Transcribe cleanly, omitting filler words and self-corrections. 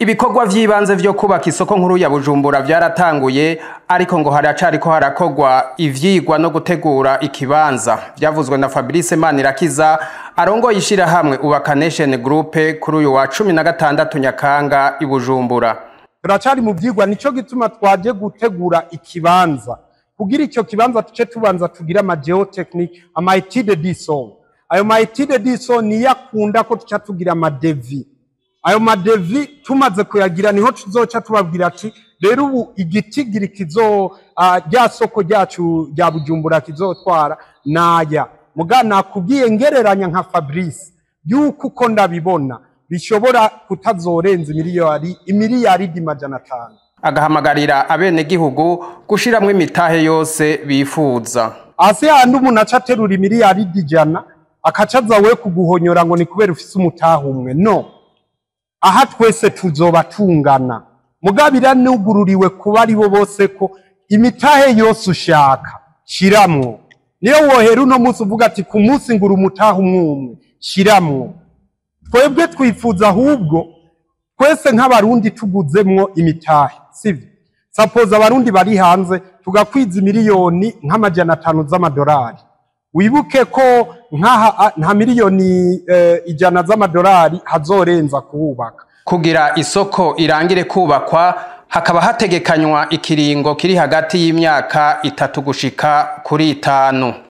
Ibikorwa vy'ibanze vyo kubaka isoko nkuru ya Bujumbura vyaratanguye, ariko ngo haracariko harakorwa ivyigwa no gutegura ikibanza. Vyavuzwe na Fabrice Manirakiza arongoye ishirahamwe Ubaka Nation Group kuri uyu wa 16 Nyakanga i Bujumbura. Turacari mu vyigwa, nico gituma twaje gutegura ikibanza. Kugira ico kibanza tuce tubanza tugira ama géotechnique, ama étude du sol. Ayo ma étude du sol niyo akunda ko tuca tugira ama devis. Ayo ma devis tumaze kuyagira, niho tuzoca tubabwira ati rero ubu igitigiri kizo rya soko ryacu rya Bujumbura kizotwara naya. Muga nakubwiye ngereranya nka Fabrice yuko uko ndabibona bishobora kutazorenza imiliyaridi 500. Agahamagarira abenegihugu gushiramwo imitahe yose bifuza. Ase handi umuntu aca aterura imiliyaridi 100 akacaza we kuguhonyora ngo ni kubera ufise umutahe umwe. No, aha twese tuzoba tungana. Mugabira nugururiwe kuba ari bo bose ko imitahe yose ushaka shiramwo. Niyo wohera uno munsi uvuga ati ku munsi ngura umutahe umwe umwe, shiramwo. Twebwe twifuza ahubwo twese nk'Abarundi tuguzemwo imitahe, sivyo? Suppose Abarundi bari hanze tugakwiza miliyoni nk'500 z'amadolari. Wibuke ko nkaha nta miliyoni 100 z'amadolari hazorenza kuwubaka. Kugira isoko irangire kubakwa hakaba hategekanywa ikiringo kiri hagati y'imyaka 3 gushika kuri 5.